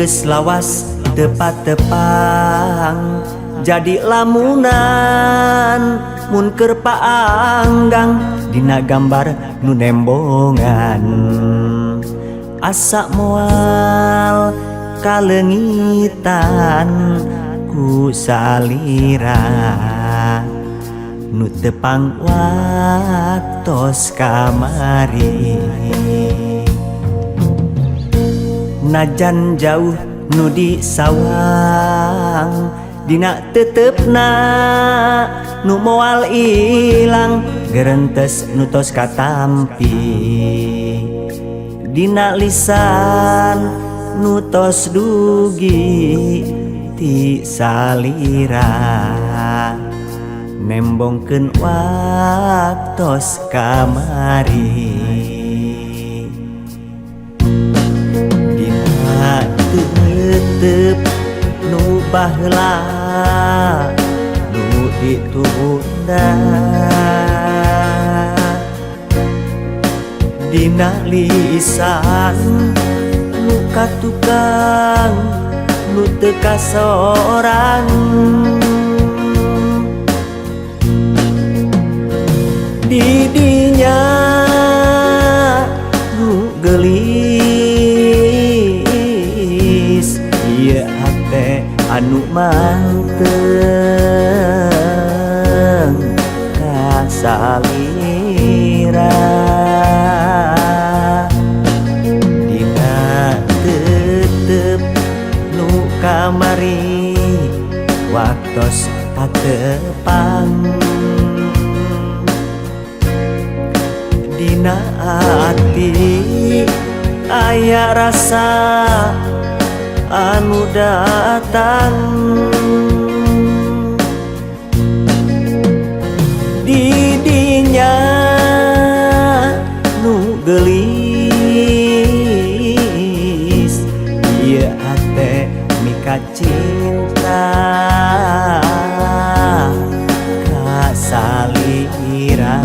Geus lawas tepat-tepang jadi lamunan mun keur paanggang dina gambar nu nembongan. Asa moal kaleungitan ku salira nu tepang waktos kamari. Najan jauh nu di sawang, dina tetepna nu moal ilang gerentes nu tos katampi. Dina lisan nu tos dugi ti salira nembongkeun waktos kamari. Dina tetep nu baheula nu ditunda, dina lisan nu katukang nu teu kasorang. Di dinya nu geulis ieu hate anu manteng ka salira. Dina tetep nu kamari waktos katepang, dina ati aya rasa anu datang. Di dinya nu geulis ieu hate mika cinta ka salira.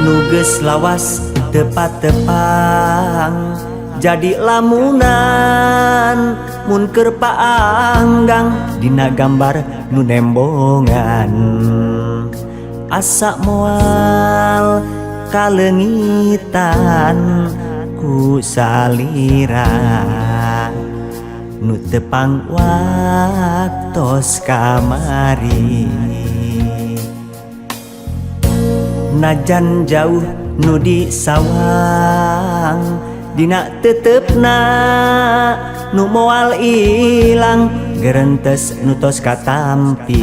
Nu geus lawas tepat-tepang jadi lamunan mun keur paanggang dina gambar nu nembongan. Asa moal kaleungitan ku salira nu tepang waktos kamari. Najan jauh nu di sawang, dina tetepna nu moal ilang gerentes nu tos katampi.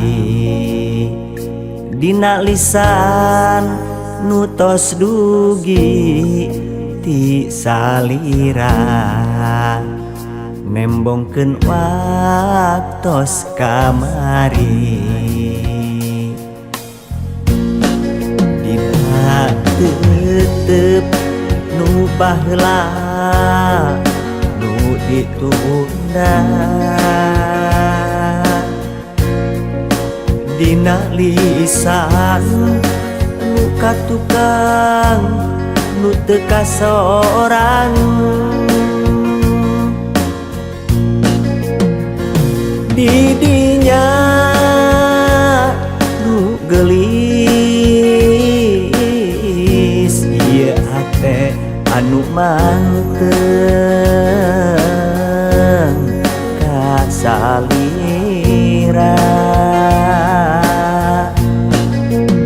Dina lisan nu tos dugi ti salira nembongkeun waktos kamari. Dina tetep nu baheula nu ditunda, dina lisan nu katukang nu teu kasorang. Di dinya nu geulis ieu hate anu manteng ka salira.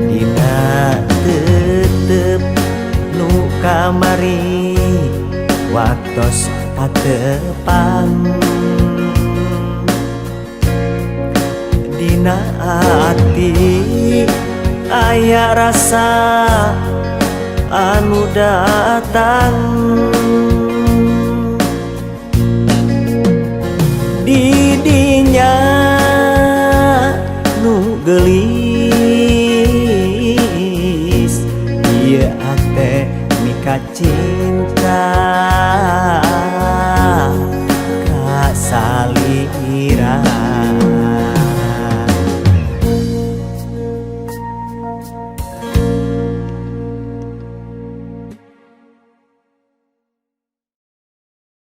Dina tetep nu kamari waktos patepang, dina ati aya rasa anu datang. Di dinya nu geulis. Ieu ate mika cinta ka salira.